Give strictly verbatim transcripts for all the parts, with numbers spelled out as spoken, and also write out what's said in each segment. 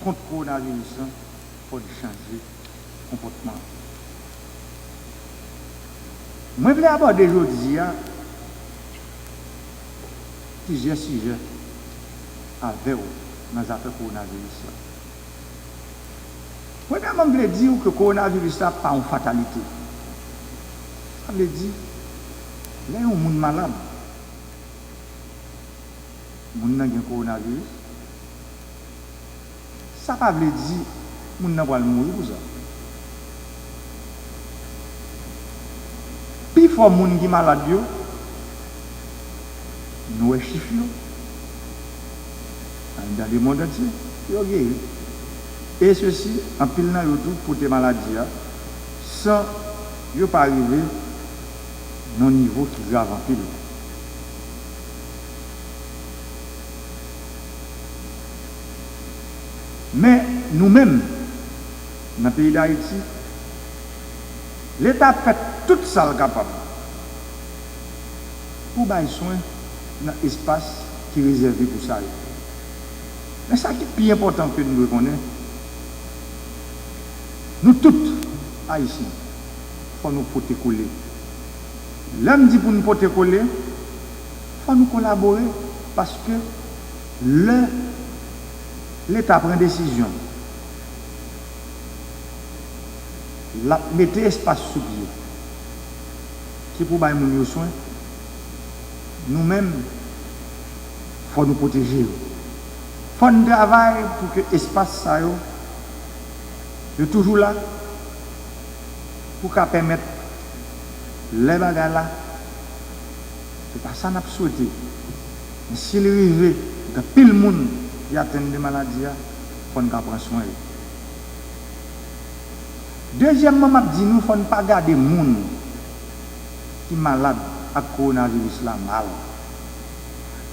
kont kowonaviris lan, fò n chanje konpòtman. Mwen vle abòde jodi a plizyè sijè avè w nan zafè kowonaviris la. Premyèman, m vle di w ke kowonaviris la pa yon fatalite. Sa vle di, lè yon moun malad, moun nan gen kowonaviris, sa pa vle di moun nan pral mouri pou sa. Pifò moun ki malad yo, nou wè chif yo, anndan lemonn antye, yo geri. E sesi, anpil nan yo tou pote maladi a san yo pa rive nan yon nivo ki grav anpil. Men nou menm, nan peyi Dayiti, Leta ap fè tout sa l kapab pou bay swen nan espas ki rezève pou sa yo. Men sa ki pi enpòtan ke n dwe konnen, nou tout, Ayisyen, fò nou pote kole. Lè m di pou n pote kole, fò nou kolabore, paske lè Leta pran desizyon, l ap mete espas sou pye ki pou bay moun yo swen, nou menm, fò nou pwoteje yo. Fò n travay pou ke espas sa yo, yo toujou la, pou ka pèmèt lè bagay la, se pa sa n ap swete, men si l rive gen anpil moun ki atenn de maladi a, fò n ka pran swen yo. Dezyèmman, m ap di nou, fò n pa gade moun ki malad ak kowonaviris la mal.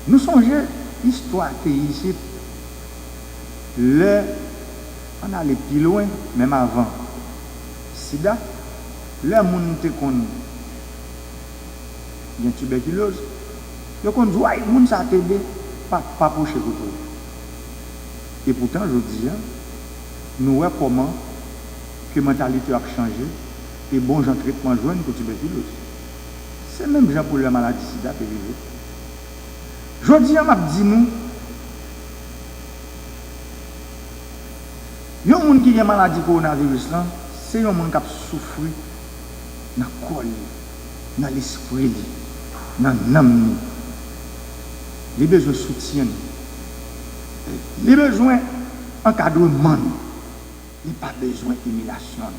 Nou sonje istwa peyi isit, lè, ann ale pi lwen, menm avan sida, lè moun te konn gen tibèkiloz, yo konn di w, ay, moun sa te ede, pa, pa pwoche kote w. Epoutan, jodi a, nou wè kòman ke mantalite yo ap chanje e bon jan tretman jwenn pou tibèkiloz. Se menm jan pou lè maladi sida te rive. Jodi a, m ap di nou, yon moun ki gen maladi kowonaviris lan, se yon moun k ap soufri nan kò li, nan lespri li, nan nanm li. Li bezwen soutyen. Li bezwen ankadreman. Li pa bezwen imilyasyon.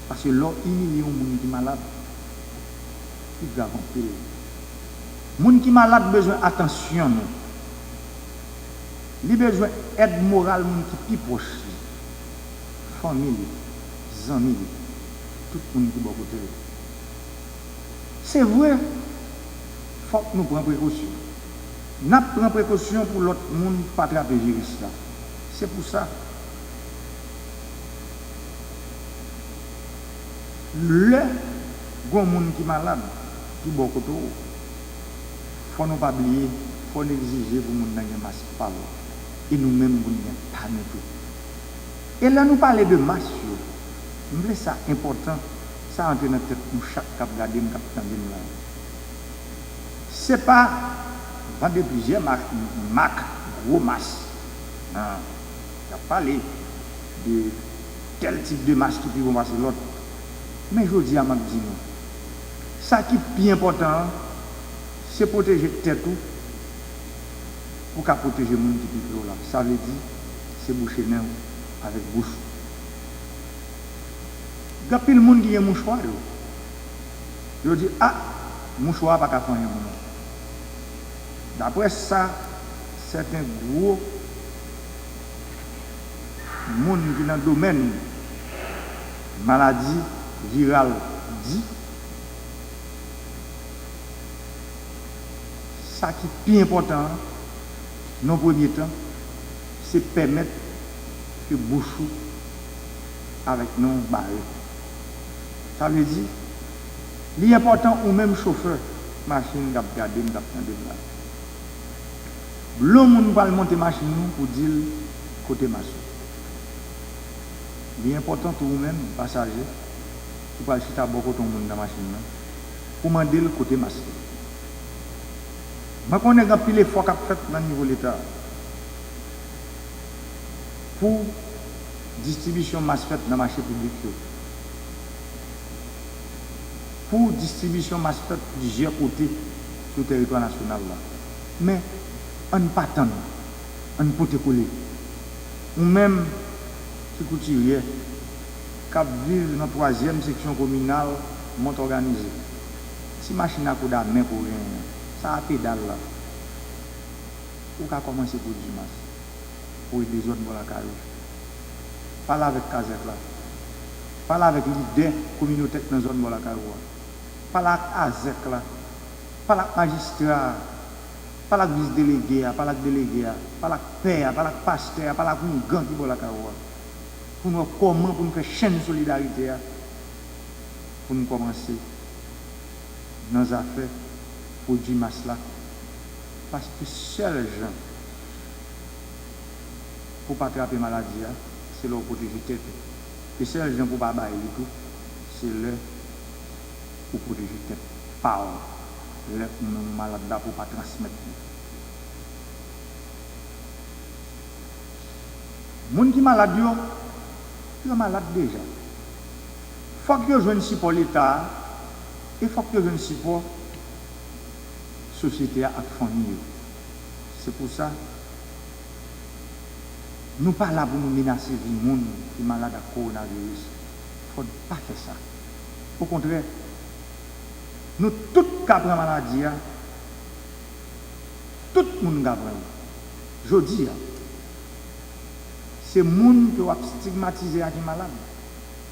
Paske lè w imilye yon moun ki malad, li grav anpil. Moun ki malad bezwen atansyon nou. Li bezwen èd moral moun ki pi pwòch li, fanmi li, zanmi li, tout moun ki bò kote l. Se vre, fòk nou pran prekosyon. N ap pran prekosyon pou lòt moun pa trape viris la. Se pou sa, lè gon moun ki malad ki bò kote w, fò nou pa bliye, fò n egzije pou moun nan gen mask pa l. E nou menm pou n gen pa nou tou. E lè nou pale de mas yo, m vle sa enpòtan, sa antre nan tèt nou chak k ap gade m, k ap tande m la. Se pa vande plizyè mak, mak gwo mas. Non. Y ap pale de tèl tip de mas ki pi bon pase lòt. Men jodi a, m ap di nou, sa ki pi enpòtan an, se pwoteje tèt ou pou w ka pwoteje moun ki pi pre w la. Sa vle di, se bouche nen w avèk bouch ou. Gen anpil moun ki gen mouchwa yo. Yo di, a, mouchwa a pa ka fè anyen pou mwen. Daprè sa sèten gwo moun ki nan domèn maladi viral di, sa ki pi enpòtan an, nan premye tan, se pèmèt ke bouch ou avèk nen w bare. Sa vle di, li enpòtan ou menm chofè machin k ap gade m, k ap tande m la. Lè yon moun pral monte machin ou pou di l Kote mas ou? Li enpòtan tou ou menm, pasaje, ki pral chita bò kote yon moun nan machin nan, pou mande l kote mas li. Mwen konnen gen anpil efò k ap fèt nan nivo Leta pou distribisyon mas fèt nan mache piblik yo, pou distribisyon mas fèt plizyè kote sou teritwa nasyonal la. Men, ann pa tann, ann pote kole. Ou menm ki koutiryè k ap viv nan twazyèm seksyon kominal Mont Òganize, si machin a koud a men ke w genyen an, sa a pedal la, ou ka kòmanse pwodui mas pou ede zòn bò lakay ou. Pale avèk kazèk la. Pale avèk lidè kominotè k nan zòn bò lakay ou a. Pale ak azèk la. Pale ak majistra a. Pale ak vis delege a. Pale ak delege a. Pale ak pè a. Pale ak pastè a. Pale ak oungan ki bò lakay ou a. Pou n wè kòman pou n fè chenn solidarite a. Pou n kòmanse nan zafè pwodui mas la. Paske sèl jan pou w pa trape maladi a, se lè w pwoteje tèt ou. E sèl jan pou w pa bay li tou, se lè ou pwoteje tèt pa w. Lè ou menm ou malad la, pou w pa transmèt li. Moun ki malad yo, yo malad deja. Fòk yo jwenn sipò Leta a, e fòk yo jwenn sipò sosyete a ak fanmi yo. Se pou sa, nou pa la pou nou menase vi moun ki malad ak kowonaviris. Fò n pa fè sa. Okontrè, nou tout ka pran maladi a. Tout moun ka pran l. Jodi a, se moun ke w ap stigmatize a ki malad.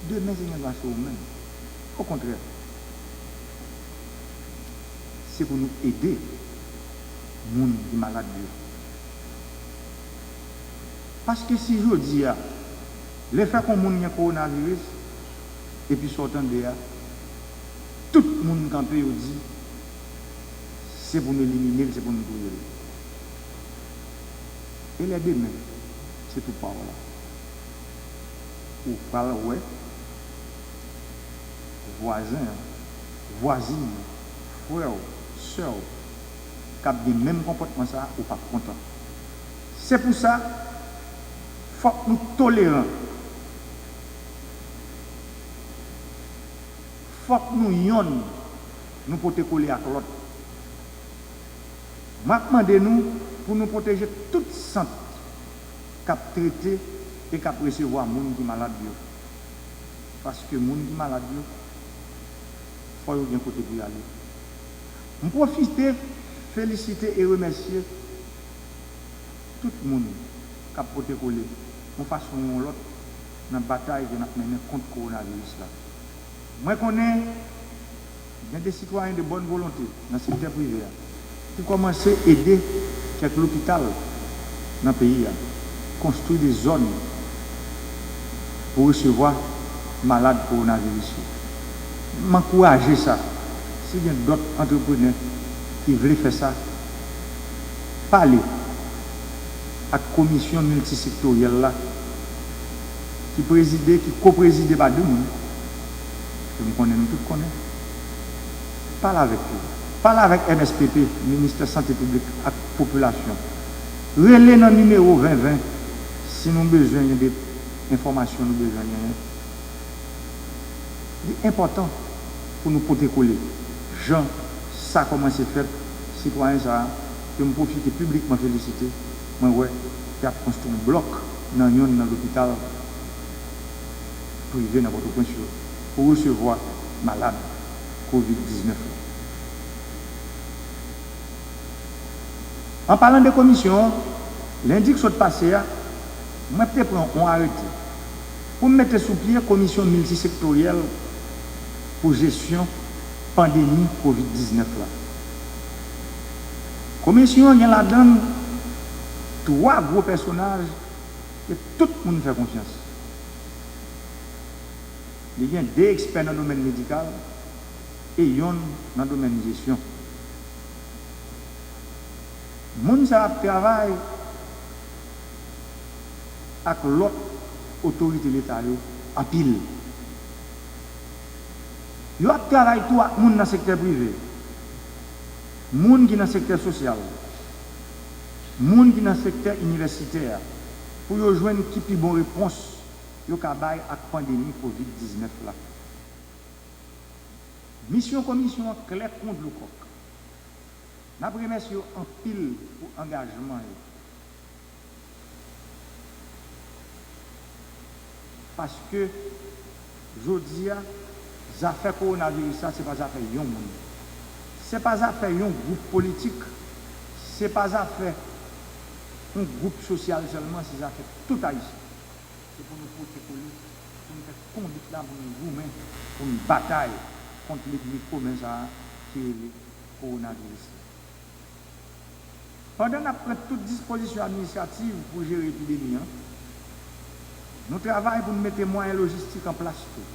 Demen, se gendwa se ou menm. Okontrè, se pou nou ede moun ki malad yo. Paske si jodi a, lefètke yon moun gen kowonaviris, epi sa w tande a, tout moun kanpe, yo di, se pou n elimine l, se pou n touye l. E lè demen, se tou pa w la. Ou pral wè vwazen an, vwazin an, frè w, sè w, k ap gen menm konpòtman sa a, ou p ap kontan. Se pou sa, fòk nou toleran. Fòk nou yonn, nou pote kole ak lòt. M ap mande nou pou nou pwoteje tout sant k ap trete e k ap resevwa moun ki malad yo. Paske moun ki malad yo, fò yo gen kote pou y ale. M pwofite felisite e remèsye tout moun k ap pote kole, yon fason ou yon lòt, nan batay ke n ap mennen kont kowonaviris la. Mwen konnen gen de sitwayen de bòn volonte nan sektè prive a ki kòmanse ede kèk lopital nan peyi a, konstwi de zòn pou resevwa malad kowonaviris yo. M ankouraje sa. Si gen dòt antreprenè ki vle fè sa, pale ak komisyon miltisektoryèl la, ki prezide, ki ko-prezide pa de moun, ke m konnen, nou tout konnen. Pale avèk yo. Pale avèk M S P P, Ministè Sante Piblik ak Popilasyon. Rele nan nimewo ven ven si nou bezwen gen de enfòmasyon nou bezwen genyen. Li enpòtan pou nou pote kole. Jan sa kòmanse fèt, sitwayen sa a, ke m pwofite piblikman felisite, mwen wè y ap konstwi yon blòk nan yonn nan lopital prive nan Pòtoprens yo pou resevwa malad kovid diznèf la. An palan de komisyon an, lendi k sot pase a, mwen te pran yon arete pou m mete sou pye komisyon miltisektoryèl pou jesyon pandemi kovid diznèf la. Komisyon an gen ladan l twa gwo pèsonaj ke tout moun fè konfyans. Li gen de ekspè nan domèn medikal e yonn nan domèn jesyon. Moun sa ap travay ak lòt otorite Leta yo anpil. Yo ap travay tou ak moun nan sektè prive, moun ki nan sektè sosyal, moun ki nan sektè inivèsitè a, pou yo jwenn ki pi bon repons yo ka bay ak pandemi kovid diznèf la. Misyon komisyon an klè kon dlo kòk. N ap remèsye yo anpil pou angajman yo. Paske, jodi a, zafè kowonaviris la, se pa zafè yon moun. Se pa zafè yon gwoup politik, se pa zafè yon gwoup sosyal sèlman, se zafè tout Ayisyen. Se pou nou pote kole, pou nou fè konbit la, pou nou goumen, pou nou batay kont lènmi komen sa a ki rele kowonaviris la. Pandan n ap pran tout dispozisyon administrativ pou jere epidemi an, nou travay pou n mete mwayen lojistik an plas tou.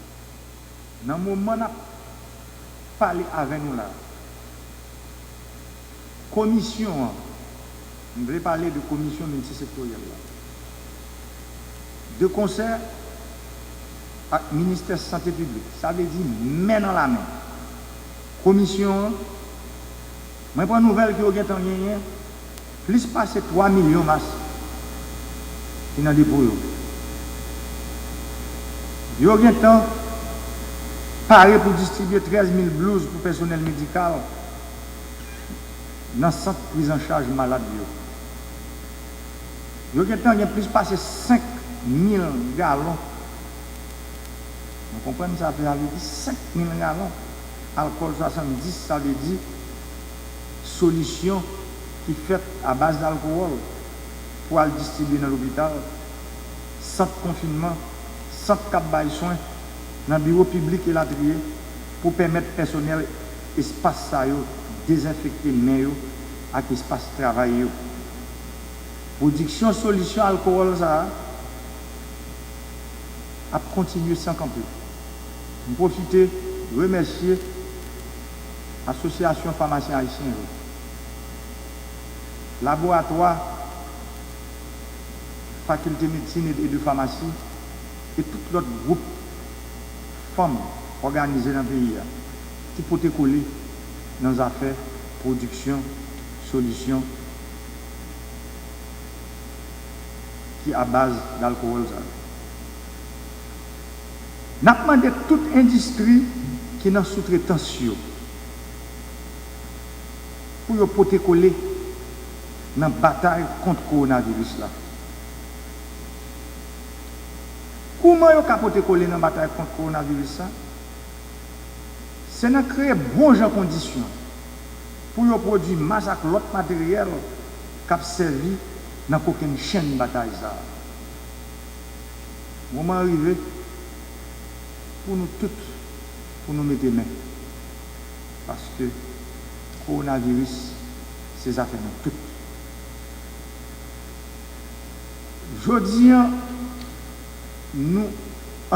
Nan moman n ap pale avè nou la a, komisyon an, m vle pale de komisyon miltisektoryèl la, de konsè ak Ministè Sante Piblik, sa vle di men nan lamen. Komisyon an, mwen pran nouvèl ke yo gentan genyen plis pase twa milyon mas ki nan depo yo. Yo gentan pare pou distribye trèz mil blouz pou pèsonèl medikal nan sant priz an chaj malad yo. Yo gentan gen plis pase senk mil galon. Nou konprann sa vle, sa vle di senk mil galon alkòl swasanndis, sa vle di solisyon ki fèt a baz dalkowòl pou al distribye nan lopital, sant konfinman, sant k ap bay swen, nan biwo piblik elatriye, pou pèmèt pèsonèl espas sa yo dezenfekte men yo ak espas travay yo. Pwodiksyon solisyon alkowòl sa a ap kontinye san kanpe. M pwofite remèsye Asosyasyon Famasyen Ayisyen yo, laboratwa Fakilte Medsin e de Famasi e tout lòt gwoup fanm òganize nan peyi a ki pote kole nan zafè pwodiksyon solisyon ki a baz dalkowòl sa yo. N ap mande tout endistri ki nan soutretans yo pou yo pote kole nan batay kont kowonaviris la. Kouman yo ka pote kole nan batay kont kowonaviris la? Se nan kreye bon jan kondisyon pou yo pwodui mas ak lòt materyèl k ap sèvi nan kokennchenn batay sa a. Moman an rive pou nou tout, pou nou mete men. Paske kowonaviris se zafè nou tout. Jodi a, nou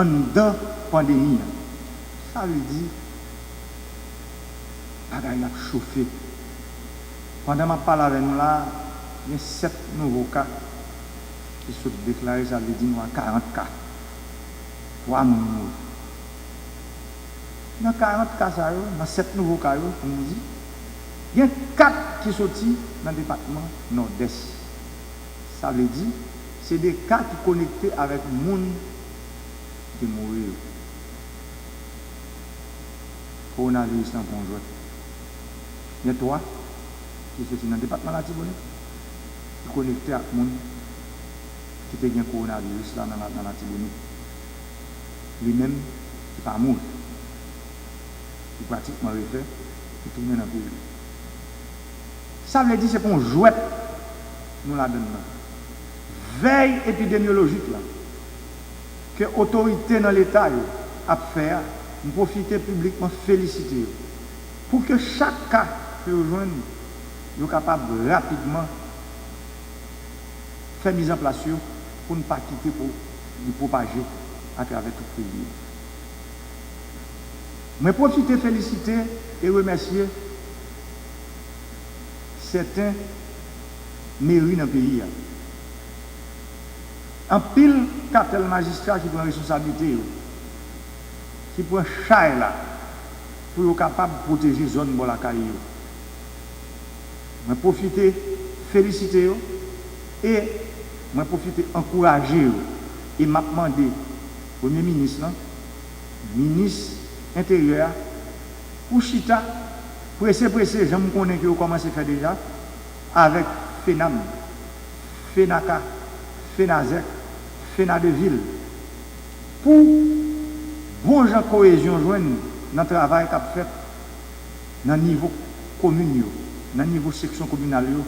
anndan pandemi an. Sa vle di, bagay la ap chofe. Pandan m ap pale avè nou la a, gen sèt nouvo ka ki sot deklare, sa vle di nou a karant ka. Twa moun mouri. Nan karant ka sa yo, nan sèt nouvo ka yo, pou nou di, gen kat ki soti nan depatman Nòdès. Sa vle di, se de ka ki konekte avèk moun ki mouri yo. Kowonaviris lan pa yon jwèt. Gen twa ki soti nan depatman Latibonit ki konekte ak moun ki te gen kowonaviris la nan, nan Latibonit. Li menm ki pa mouri. Li pratikman refè, li tounen nan peyi l. Sa vle di se pa yon jwèt nou ladann nan. Vèy epidemyolojik la ke otorite nan Leta yo ap fè a, m pwofite piblikman felisite yo pou ke chak ka ke yo jwenn, yo kapab rapidman fè mizanplas yo pou n pa kite pou li pwopaje atravè tout peyi a. Mwen pwofite felisite e remèsye sèten meri nan peyi a. Anpil katèl majistra ki pran responsablite yo, ki pran chay la pou yo kapab pwoteje zòn bò lakay yo. Mwen pwofite felisite yo e mwen pwofite ankouraje yo. E m ap mande Premye Minis lan, Minis Enteryè a, pou chita prese prese, jan m konnen ke yo kòmanse fè deja, avèk FENAM, FENAKA, FENAZEK, FENADEVIL, pou bon jan koyezyon jwenn nan travay k ap fèt nan nivo komin yo, nan nivo seksyon kominal yo,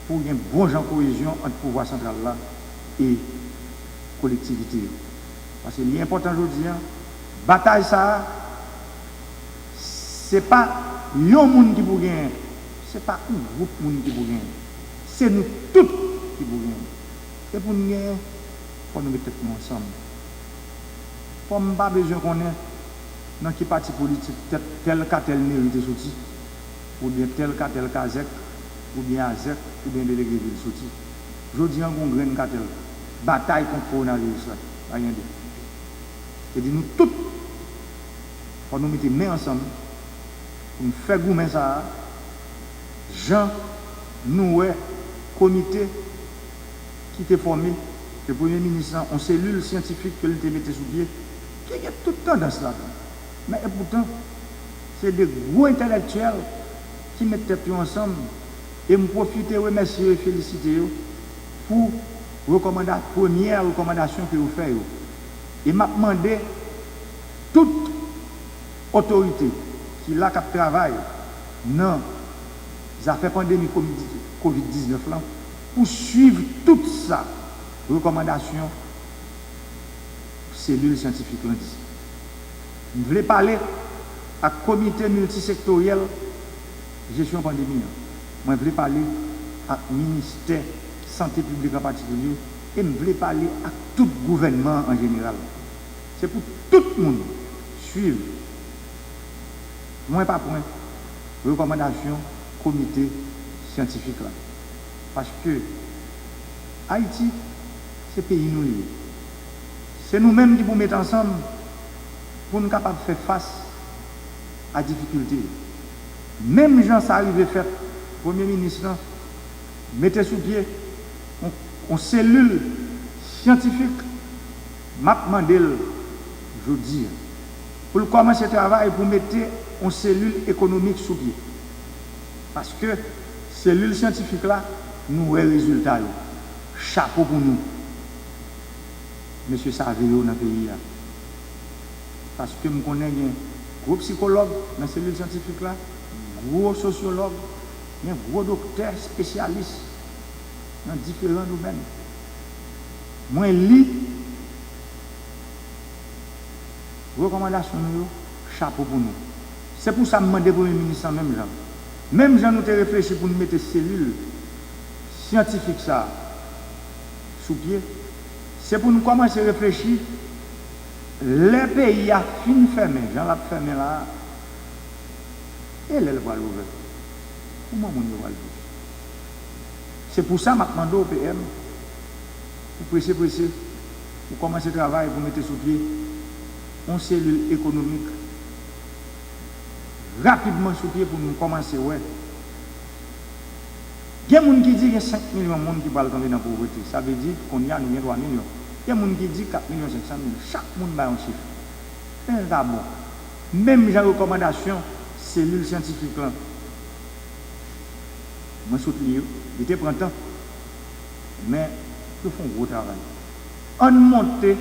pou gen bon jan koyezyon ant pouvwa santral la e kolektivite yo. Paske li enpòtan jodi a, batay sa a, se pa yon moun ki pou genyen, se pa yon gwoup moun ki pou genyen, se nou tout ki pou genyen. E pou n genyen, fò nou met tèt nou ansanm. Fò m pa bezwen konnen nan ki pati politik tèt tèl katèl meri te soti, oubyen tèl katèl kazèk, oubyen azèk, oubyen delege vil soti. Jodi an, gon grenn katèl batay kont kowonaviris la. Pa gen de. Se di nou tout, fò nou mete men ansanm pou n fè goumen sa a, jan nou wè komite ki te fòme, ke Premye Minis lan, yon selil syantifik ke l te mete sou pye, ki gen tout tandans ladan. Men epoutan, se de gwo entèlektyèl ki met tèt yo ansanm, e m pwofite remèsye yo e felisite yo pou rekòmanda-, premyè rekòmandasyon ke yo fè yo. E m ap mande tout otorite ki la k ap travay nan zafè pandemi kovid diznèf lan pou swiv tout sa rekòmandasyon selil syantifik lan di. M vle pale ak Komite Miltisektoryèl Jesyon Pandemi an. Mwen vle pale ak Ministè Sante Piblik an patikilye e m vle pale ak tout gouvènman an an jeneral. Se pou tout moun swiv pwen pa pwen rekòmandasyon komite syantifik la. Paske Ayiti, se peyi nou li ye. Se nou menm ki pou met ansanm pou n kapab fè fas a difikilte yo. Menm jan sa rive fèt, Premye Minis lan mete sou pye yon, yon selil syantifik, m ap mande l jodi a pou l kòmanse travay pou mete yon selil ekonomik sou pye. Paske selil syantifik la, nou wè rezilta yo. Chapo pou nou, mesye save yo nan peyi a. Paske m konnen gen gwo sikològ nan selil syantifik la, gwo sosyològ, gen gwo doktè espesyalis nan diferan domèn. Mwen li rekòmandasyon nou yo, chapo pou nou. Se pou sa m mande Premye Minis lan menm jan. Menm jan nou te reflechi pou n mete selil syantifik sa a sou pye, se pou n kòmanse reflechi lè peyi a fin fèmen, jan l ap fèmen la a, e lè l pral ouvè. Kòman moun yo pral viv? Se pou sa m ap mande w, P M, pou prese prese, pou kòmanse travay pou mete sou pye yon selil ekonomik rapidman sou pye pou nou kòmanse wè. Gen moun ki di gen senk milyon moun ki pral tonbe nan povrete. Sa vle di, kounye a, nou gen twa milyon. Gen moun ki di kat milyon senk san mil. Chak moun bay yon chif. Men l ta bon. Menm jan rekòmandasyon selil syantifik lan, mwen sot li yo, li te pran tan. Men, yo fè yon gwo travay. Ann monte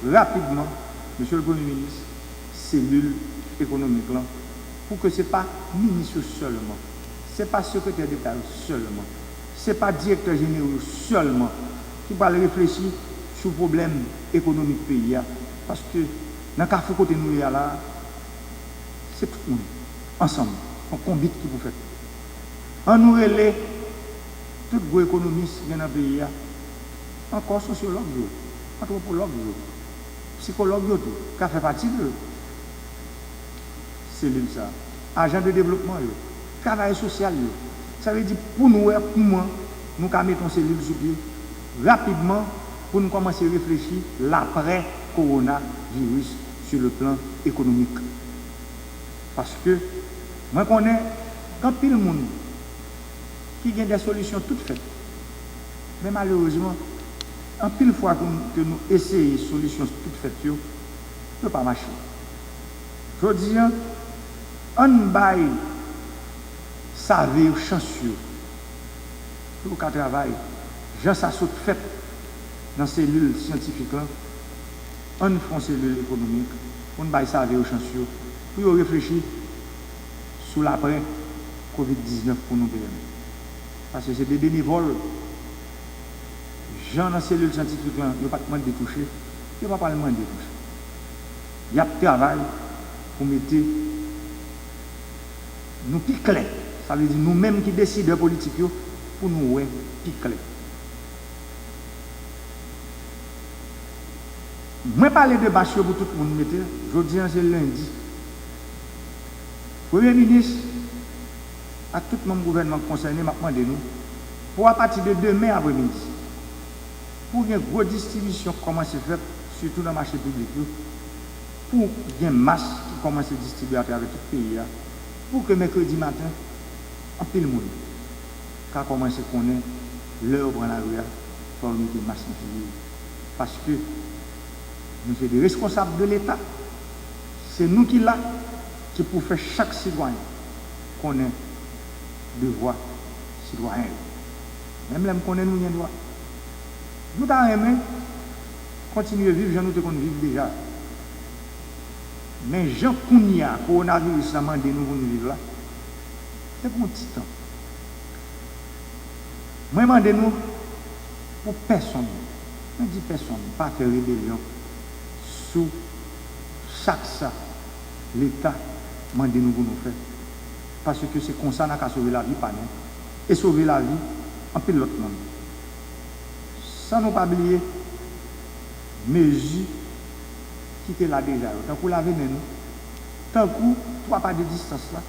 rapidman, Mesye le Premye Minis, selil ekonomik lan, pou ke se pa minis yo sèlman, se pa sekretè deta yo sèlman, se pa direktè jeneral yo sèlman ki pral reflechi sou pwoblèm ekonomik peyi a, paske nan kafou kote nou ye a la a, se tout moun ansanm, yon konbit ki pou fèt. Ann nou rele tout gwo ekonomis ki gen nan peyi a, ankò sosyològ yo, antwopològ yo, sikològ yo tou, ka fè pati de selil sa a, ajan de devlopman yo, travayè sosyal yo. Sa vle di pou nou wè kouman nou ka mete yon selil sou pye rapidman, pou n kòmanse reflechi l aprè kowonaviris sou le plan ekonomik. Paske mwen konnen gen anpil moun ki gen de solisyon tout fèt. Men malerezman, anpil fwa ke nou, ke nou eseye solisyon tout fèt yo, yo pa mache. Jodi a, ann bay save yo chans yo pou yo ka travay jan sa sot fèt nan selil syantifik lan. Ann fè yon selil ekonomik pou n bay save yo chans yo pou yo reflechi sou l aprè kovid diznèf pou nou pèmèt. Paske se de benevòl, jan nan selil syantifik lan yo pa t mande touche, yo pa pral mande touche. Y ap travay pou mete nou pi klè, sa vle di nou menm ki desidè politik yo, pou nou wè pi klè. Mwen pale de mas yo pou tout moun mete, jodi a se lendi. Premye minis ak tout manm gouvènman k konsène, m ap mande nou pou apati de demen apremidi, pou gen gwo distribisyon k kòmanse fèt, sitou nan mache piblik yo, pou gen mas ki kòmanse distribye atravè tout peyi a, pou ke mèkredi maten, anpil moun ka kòmanse konnen lè yo pran lari a, fò yo mete mas nan figi yo. Paske nou se de reskonsab de Leta. Se nou ki la, ki pou fè chak sitwayen konnen devwa sitwayen yo. Menm lè m konnen nou gen dwa. Nou ta renmen kontinye viv jan nou te konn viv deja. Men jan kounye a kowonaviris la mande nou pou n viv la, se pou yon ti tan. Mwen mande nou pou pèsonn, mwen di pèsonn, pa fè rebelyon sou chak sa Leta mande nou pou nou fè. Paske se konsa n a ka sove lavi pa nou e sove lavi anpil lòt moun. San nou pa bliye mezi ki te la deja yo, tankou lave men nou, tankou twa pa de distans la.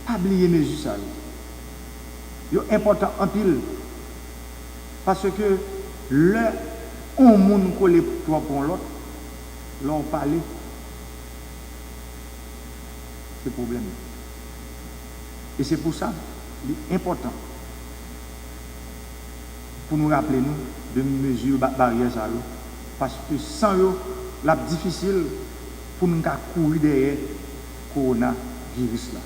Pa bliye mezi sa yo. Yo enpòtan anpil, paske lè yon moun kole twòp yon lòt, lè w pale, se pwoblèm. E se pou sa, li enpòtan pou nou raple nou de mezi ba-, baryè sa yo, paske san yo, l ap difisil pou n ka kouri dèyè kowonaviris la.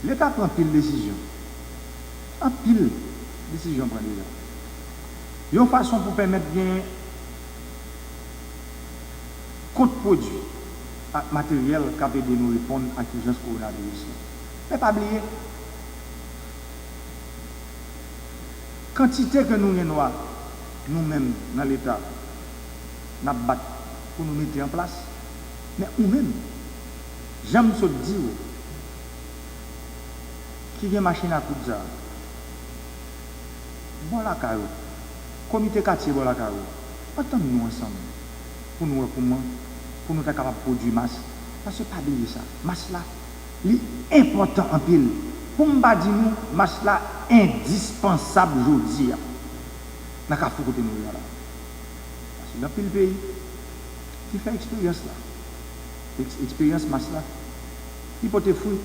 Leta pran anpil desizyon. Anpil desizyon pran deja. Yon fason pou pèmèt gen kont pwodui ak materyèl k ap ede nou reponn ak ijans kowonaviris la. Men pa bliye, kantite ke nou gen dwa, nou menm nan Leta, n ap bat pou nou mete an plas, men ou menm, jan m sot di w, ki gen machin a koud sa a, bò lakay ou, komite katye bò lakay ou, antann nou ansanm pou nou wè kouman pou nou ta kapab pwodui mas. Paske pa bliye sa, mas la, li enpòtan anpil. Pou m pa di nou, mas la endispansab jodi a nan kafou kote nou ye a la. Paske gen anpil peyi ki fè eksperyans la. Eks-, eksperyans mas la, li pote fwi.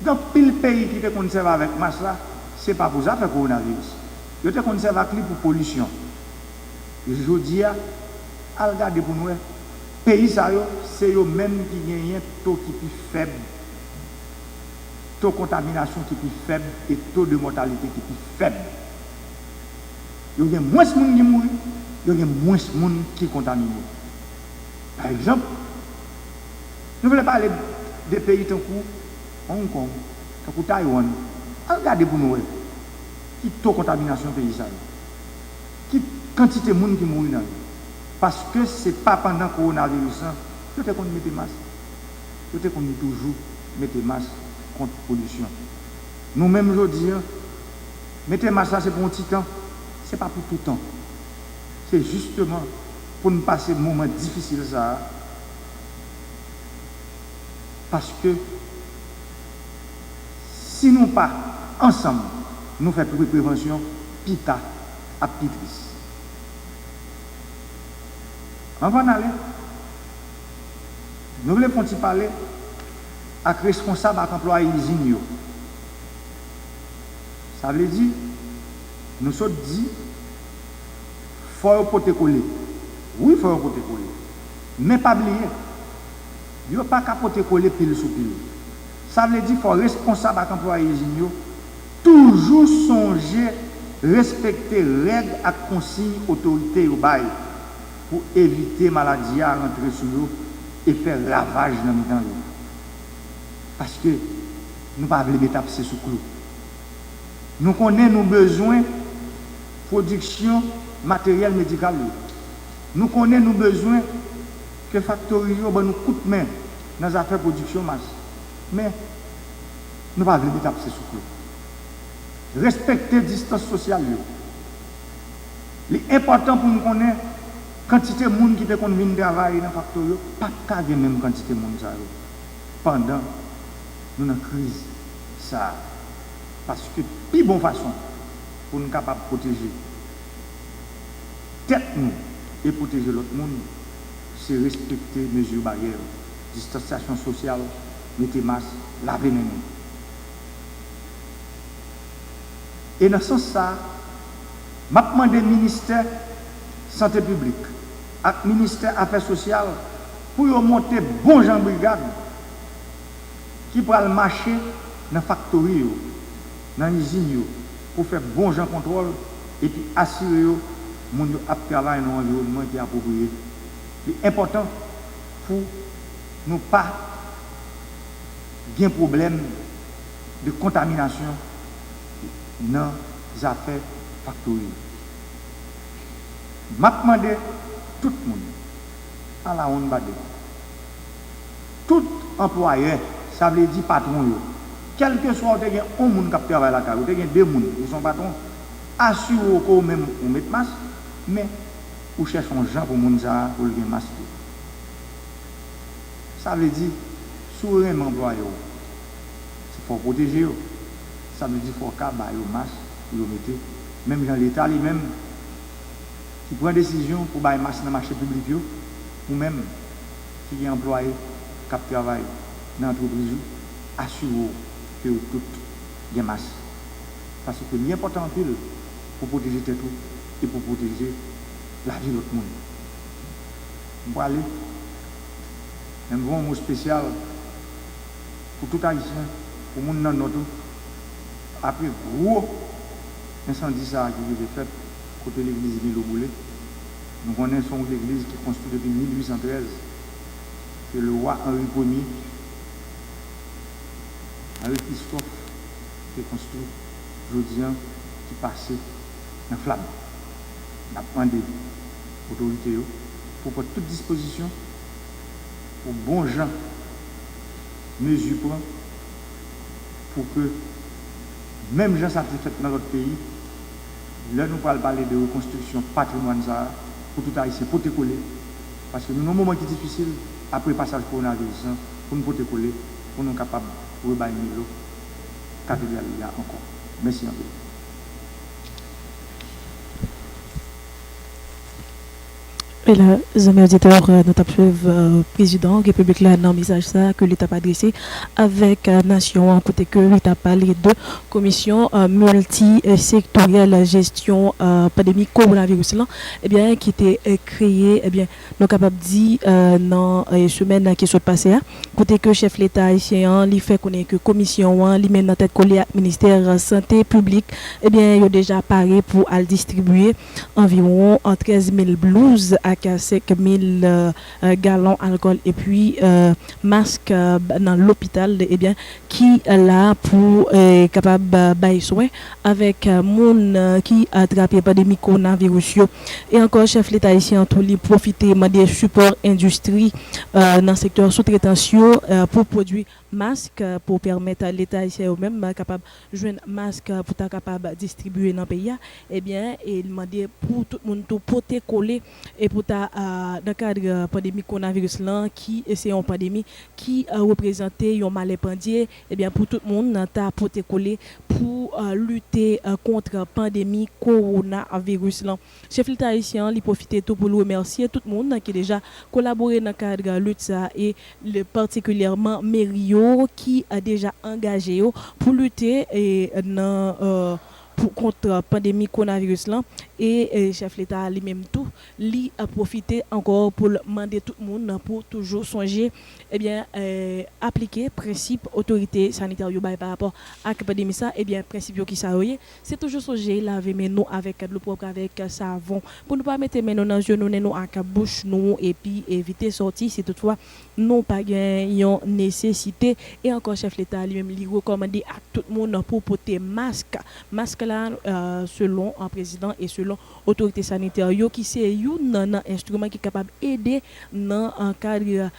Gen anpil peyi ki te konn sèvi avèk mas la, se pa pou zafè kowonaviris. Yo te konn sèvi ak li pou polisyon. Jodi a, al gade pou n wè, peyi sa yo, se yo menm ki genyen to ki pi fèb, to kontaminasyon ki pi fèb e to de mòtalite ki pi fèb. Yo gen mwens moun ki mouri, yo gen mwens moun ki kontamine. Pa egzanp, nou vle pale de peyi tankou Hong Kong, tankou Taiwan. Al gade pou nou wè ki to kontaminasyon peyi sa yo. Ki kantite moun ki mouri nan yo. Paske se pa pandan kowonaviris lan yo te konn mete mas. Yo te konn toujou mete mas kont polisyon. Nou menm jodi a, mete mas la se pou yon ti tan, se pa pou toutan. Se jisteman pou n pase moman difisil sa a, paske Si nou pa ansanm, nou fè pre- prevansyon, pita ap pi tris. Anvan n ale, nou vle fè yon ti pale ak responsab ak anplwaye izin yo. Sa vle di, nou sot di, fò yo pote kole. Wi, fò yo pote kole. Men pa bliye, yo pa ka pote kole pil sou pil. Sa vle di fò responsab ak anplwaye izin yo toujou sonje respekte règ ak konsiy otorite yo bay pou evite maladi a rantre sou yo e fè ravaj nan mitan yo. Paske nou pa vle met abse sou klou. Nou konnen nou bezwen pwodiksyon materyèl medikal yo. Nou konnen nou bezwen ke faktori yo ban nou kout men nan zafè pwodiksyon mas. Men, nou pa vle met abse sou klou. Respekte distans sosyal yo. Li enpòtan pou n konnen kantite moun ki te konn vin travay nan faktori yo p ap ka gen menm kantite moun sa yo pandan nou nan kriz sa a. Paske pi bon fason pou n kapab pwoteje tèt nou e pwoteje lòt moun, se respekte mezi baryè yo, distansyasyon sosyal, mete mas, lave men nou. E nan sans sa a, m ap mande Ministè Sante Piblik ak Ministè Afè Sosyal pou yo monte bon jan brigad ki pral mache nan faktori yo, nan izin yo, pou fè bon jan kontwòl epi asire yo moun yo ap travay nan yon anviwònman ki apwopriye. Li enpòtan pou nou pa gen pwoblèm de kontaminasyon nan zafè faktori yo. M ap mande tout moun, ala wonn bade, tout anplwayè, sa vle di patwon yo, kèlkeswa ou te gen yon moun k ap travay lakay ou, ou te gen de moun, ou se yon patwon, asire w ke ou menm ou met mas, men ou chèche yon jan pou moun sa a pou l gen mas tou. Sa vle di, si w renmen anplwaye w, se fò w pwoteje yo. Sa vle di, fò w ka ba yo mas pou yo mete. Menm jan Leta li menm ki pran desizyon pou bay mas nan mache piblik yo, ou menm ki gen anplwaye k ap travay nan antrepriz ou, asire w ke yo tout gen mas. Paske li enpòtan anpil pou pwoteje tèt ou e pou pwoteje lavi lòt moun. M prale, men m voye yon mo espesyal pou tout Ayisyen, pou moun nan Nò tou. Apre gwo ensandi sa a ki rive fèt kote legliz Milo boule, nou konnen se yon legliz ki konstwi depi mil uit san trèz, ke lewa Anri Premye, Anri Kristòf, te konstwi, jodi a, ki pase nan flam. N ap mande otorite yo pou pran tout dispozisyon pou bon jan mezi pran pou ke, menm jan sa te fèt nan lòt peyi, lè nou pral pale de rekonstriksyon patrimwàn sa a, pou tout Ayisyen pote kole, paske nou nan yon moman ki difisil, apre pasaj kowonaviris lan, pou nou pote kole, pou nou kapab rebay Milo katedral li a ankò. Mèsi anpil. E la, zanmi oditè, nou t ap swiv, euh, prezidan repiblik la nan mesaj sa a ke li t ap adrese avèk, euh, nasyon an, kote ke li t ap pale de komisyon, euh, miltisektoryèl jesyon, euh, pandemi kowonaviris lan, ebyen, ki te, euh, kreye, ebyen, nou kapab di, euh, nan, euh, semèn ki sot pase a, kote ke chèf leta ayisyen an, li fè konnen ke komisyon an, li menm nan tèt kole ak ministè sante piblik, ebyen, yo deja pare pou al distribiye anviwon, euh, trèz mil blouz ak senk mil, euh, euh, galon alkòl epi, euh, mask, euh, nan lopital, ebyen, ki la pou, euh, kapab, euh, bay swen avèk, euh, moun, euh, ki atrape pandemi kowonaviris yo. E ankò, chèf leta ayisyen an tou li pwofite mande sipò endistri, euh, nan sektè soutretans yo, euh, pou pwodui mask, euh, pou pèmèt leta ayisyen yo menm, euh, kapab jwenn mask, euh, pou ta kapab distribiye nan peyi a. Ebyen, e li mande pou tout moun tou pote kole e pou ta, a, nan kad, a, pandemi kowonaviris lan, ki, e, se yon pandemi ki, a, reprezante yon malè pandye, ebyen, pou tout moun, a, ta pote kole pou, a, lite, a, kont pandemi kowonaviris lan. Chèf leta ayisyen an, li pwofite tou pou l remèsye tout moun ki deja kolabore nan kad lit sa a, e le, patikilyèman meri yo ki, a, deja angaje yo pou lite, e, nan, e, pou, kont pandemi kowonaviris lan. E, e, chèf leta a li menm tou, li, a, pwofite ankò pou l mande tout moun pou toujou sonje, ebyen, e, aplike prensip otorite sanitè yo bay pa rapò ak pandemi sa. Ebyen, prensip yo, ki sa yo ye? Se toujou sonje lave men nou avèk dlo pwòp, avèk savon, pou nou pa mete men nou nan zye nou, nen nou ak bouch nou, epi evite sòti si toutfwa nou pa gen yon nesesite. E ankò, chèf leta li menm, li rekòmande ak tout moun pou pote mask. Mask la, e, selon, e, prezidan e selon otorite sanitè yo, ki se youn nan enstriman ki kapab ede nan, e, kad, e,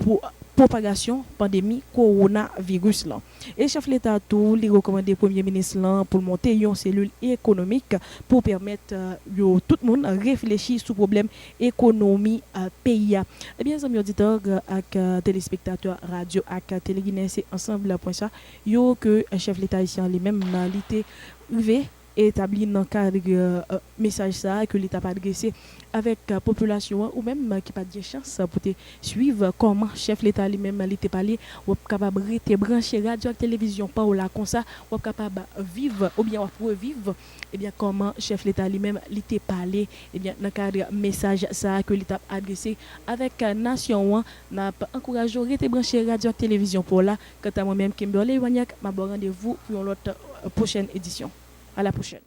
pou pwopagasyon pandemi kowonaviris lan. E chèf leta tou, li rekòmande premye minis lan pou l monte yon selil ekonomik pou pèmèt, e, yo tout moun reflechi sou pwoblèm ekonomi, e, peyi a. Ebyen, zanmi oditè ak, e, telespektatè radyo ak tele Ginen, se ansanm pwen sa yo ke, e, chèf leta ayisyen an li menm, li te rive etabli nan kad, e, mesaj sa a ke li t ap adrese avèk, e, popilasyon an, ou menm, e, ki pa t gen chans pou te swiv kòman chèf leta li menm li te pale. W ap kapab rete branche radyo ak televizyon pa w la konsa, w ap kapab viv oubyen w ap reviv, ebyen, kòman chèf leta li menm li te pale, ebyen, nan kad mesaj sa a ke li t ap adrese avèk, e, nasyon an. N ap ankouraje w rete branche radyo ak televizyon pa w la. Kanta mwen menm, Kimberley Wanyak, m ap ba w randevou pou yon lòt, e, pwochèn edisyon. A la pwochèn.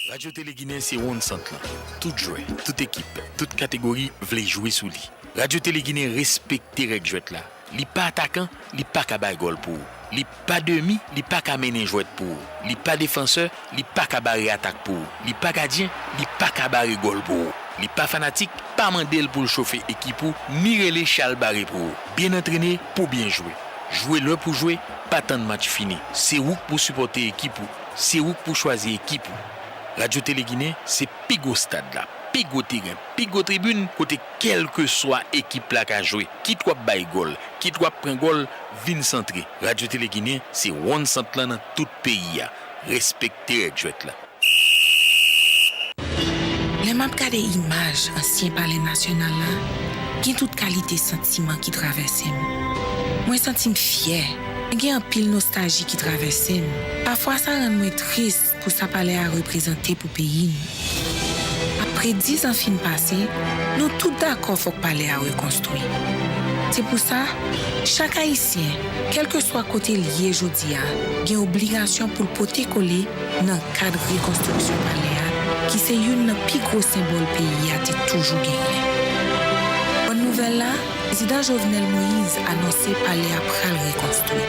Radyo Tele Ginen se wonn sant lan. Tout jwè, tout ekip, tout kategori vle jwe sou li. Radyo Tele Ginen respekte règ jwèt la. Li pa atakan, li pa ka bay gòl pou ou. Li pa demi, li pa ka mennen jwèt pou ou. Li pa defansè, li pa ka bare atak pou ou. Li pa gadyen, li pa ka bare gòl pou ou. Li pa fanatik, pa mande l pou l chofe ekip ou, ni rele chal bare pou ou. Byen antrene pou byen jwe. Jwe lè pou jwe, pa tann match fini. Se ou k pou sipòte ekip ou. Se ou k pou chwazi ekip ou. Radyo Tele Ginen, se pi gwo stad la, pi gwo teren, pi gwo tribin, kote kèlkeswa ekip la ka jwe. Kit w ap bay gòl, kit w ap pran gòl, vin santre. Radyo Tele Ginen, se wonn sant lan nan tout peyi a. Respekte règ jwèt la. Lè m ap gade imaj ansyen Palè Nasyonal la, gen tout kalite santiman ki travèse m. Mwen santi m fyè, men gen anpil nostalji ki travèse m. Pafwa sa rann mwen tris pou sa palè a reprezante pou peyi n. Apre diz an fin pase, nou tout dakò fòk palè a rekonstwi. Se pou sa, chak Ayisyen, kèlkeswa kote l ye jodi a, gen obligasyon pou l pote kole nan kad rekonstriksyon palè a, ki se youn nan pi gwo senbòl peyi a te toujou genyen. Bòn nouvèl la, Prezidan Jovenel Moïse anonse palè a pral rekonstwi.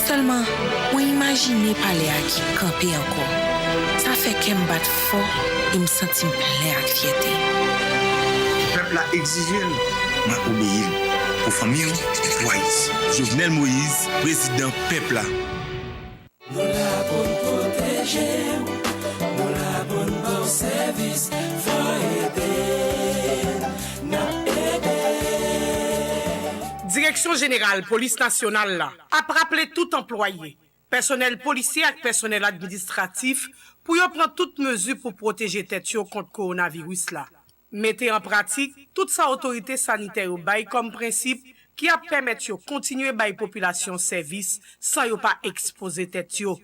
Sèlman, mwen imajine palè a ki kanpe ankò. Sa fè kè m bat fò e m santi m plen ak fyète. Pèp la egzije l, mwen obeyi l. Pou fanmi w, pou Ayiti. Jovenel Moïse, prezidan pèp la. Nou la pou n pwoteje w, nou la pou n ba w sèvis, fò ede n, n ap ede. Direksyon Jeneral Polis Nasyonal la ap raple tout anplwaye, pèsonèl polisye ak pèsonèl administratif pou yo pran tout mezi pou pwoteje tèt yo kont kowonaviris la. Mete an pratik tout sa otorite sanitè yo bay kòm prensip ki ap pèmèt yo kontinye bay popilasyon sèvis san yo pa ekspoze tèt yo.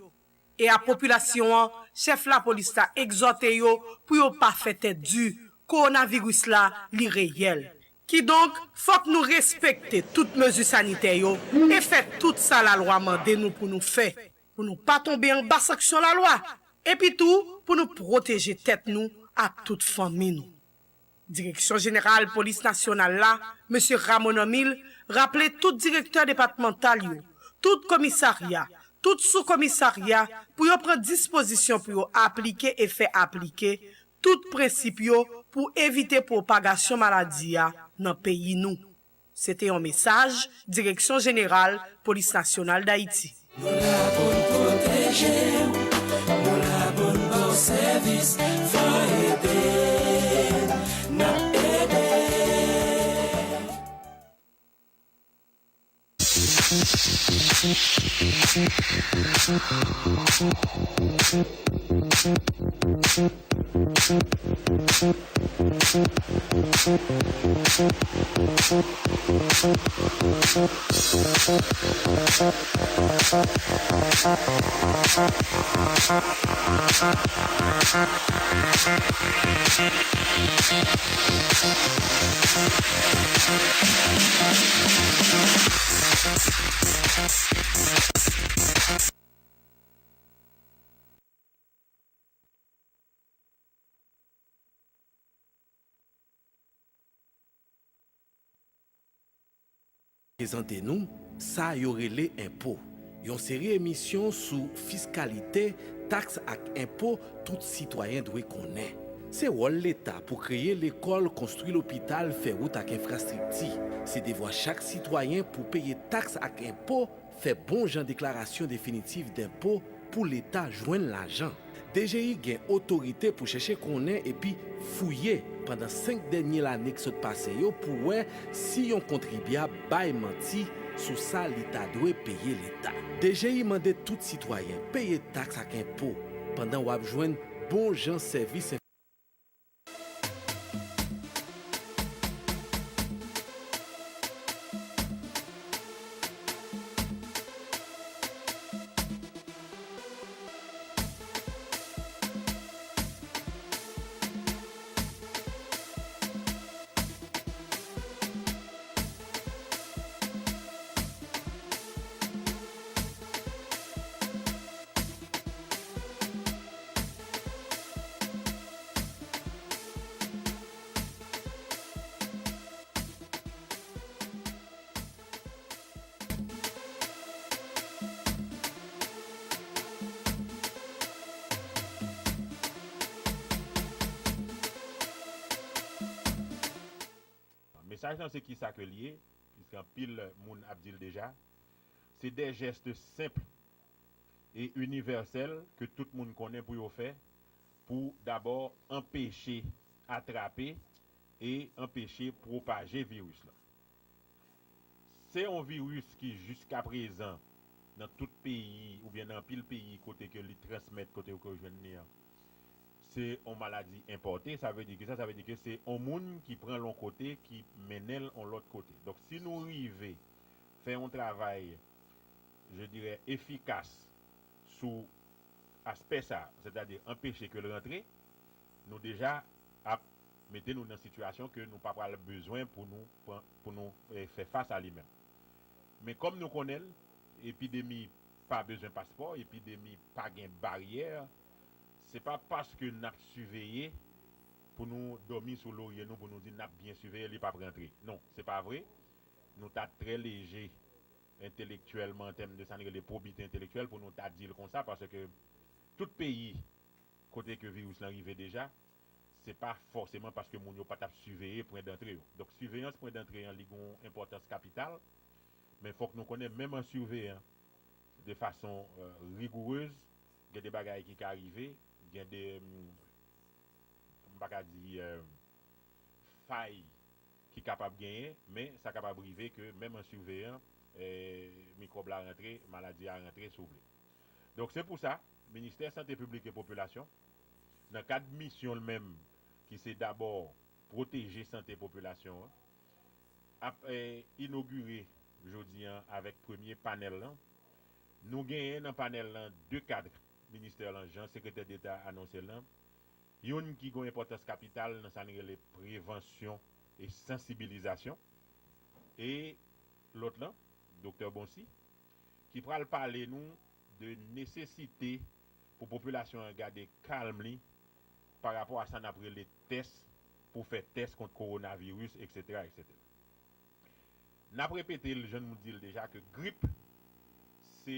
E a popilasyon an, chèf lapolis la egzòte yo pou yo pa fè tèt di, kowonaviris la, li reyèl. Kidonk, fòk nou respekte tout mezi sanitè yo e fè tout sa lalwa mande nou pou nou fè, pou nou pa tonbe anba sanksyon lalwa, epi tou pou nou pwoteje tèt nou ak tout fanmi nou. Direksyon Jeneral Polis Nasyonal la, mesye Ramon Amil, raple tout direktè depatmantal yo, tout komisarya, tout soukomisarya pou yo pran dispozisyon pou yo aplike e fè aplike tout prensip yo pou evite pwopagasyon maladi a nan peyi nou. Se te yon mesaj Direksyon Jeneral Polis Nasyonal Dayiti. Nou la pou n pwoteje w, nou la pou n ba w sèvis, fò ede Prezante nou sa yo rele enpo, yon seri emisyon sou fiskalite, taks ak enpo tout sitwayen dwe konnen. Se wòl Leta pou kreye lekòl, konstwi lopital, fè wout ak enfrastrikti. Se devwa chak sitwayen pou peye taks ak enpo, fè bon jan deklarasyon definitif denpo pou Leta jwenn lajan. D G I gen otorite pou chèche konnen epi fouye pandan senk dènye lane k sot pase yo pou wè si yon kontribyab bay manti sou sa li ta dwe peye Leta. D G I mande tout sitwayen peye taks ak enpo pandan w ap jwenn bon jan sèvis. Mesaj lan se kisa ke l ye, piske anpil moun ap di l deja. Se de jès senp e inivèsèl ke tout moun konnen pou yo fè pou dabò anpeche atrape e anpeche pwopaje viris lan. Se yon viris ki jiskaprezan nan tout peyi oubyen nan anpil peyi kote ke li transmèt, kote ke w jwenn li an, se yon maladi enpòte. Sa vle di ki sa? Sa vle di ke se yon moun ki pran l yon kote, ki mennen l yon lòt kote. Donk, si nou rive fè yon travay, je dirais, efikas sou aspè sa, sètadi anpeche ke l rantre, nou deja ap mete nou nan sitiyasyon ke nou pa pral bezwen pou nou pran, pou nou, eh, fè fas a li menm. Men kòm nou konnen l, epidemi pa bezwen paspò, epidemi pa gen baryè, se pa paske n ap siveye pou nou dòmi sou lorye nou, pou nou di n ap byen siveye, li p ap rantre. Non, se pa vre. Nou ta trè leje entelektyèlman, an tèm de sa n rele pwobite entelektyèl, pou nou ta di l konsa, paske tout peyi kote ke viris lan rive deja, se pa fòseman paske moun yo pa t ap siveye pwen dantre yo. Donk, siveyans pwen dantre an, li gen yon enpòtans kapital, men fòk nou konnen, menm an siveyan de fason, euh, rigourez, gen de bagay ki ka rive, gen de, mm, m pa ka di, euh, fay ki kapab genyen, men sa kapab rive ke menm an siveyan, eh, mikwòb la rantre, maladi a rantre, si w vle. Donk, se pou sa, Ministè Sante Piblik e Popilasyon, nan kad misyon l menm, ki se dabò pwoteje sante popilasyon an, ap, eh, inogire jodi an avèk premye panèl lan. Nou genyen nan panèl lan de kad ministè lan, jan Sekretè Deta anonse l lan. Youn ki gen yon enpòtans kapital nan sa n rele prevansyon e sansibilizasyon. E lòt lan, Doktè Boncy, ki pral pale nou de nesesite pou popilasyon an gade kalm li pa rapò a sa n ap rele tès, pou fè tès kont kowonaviris, etsetera, etsetera. N ap repete l, jan nou di l deja, ke grip, se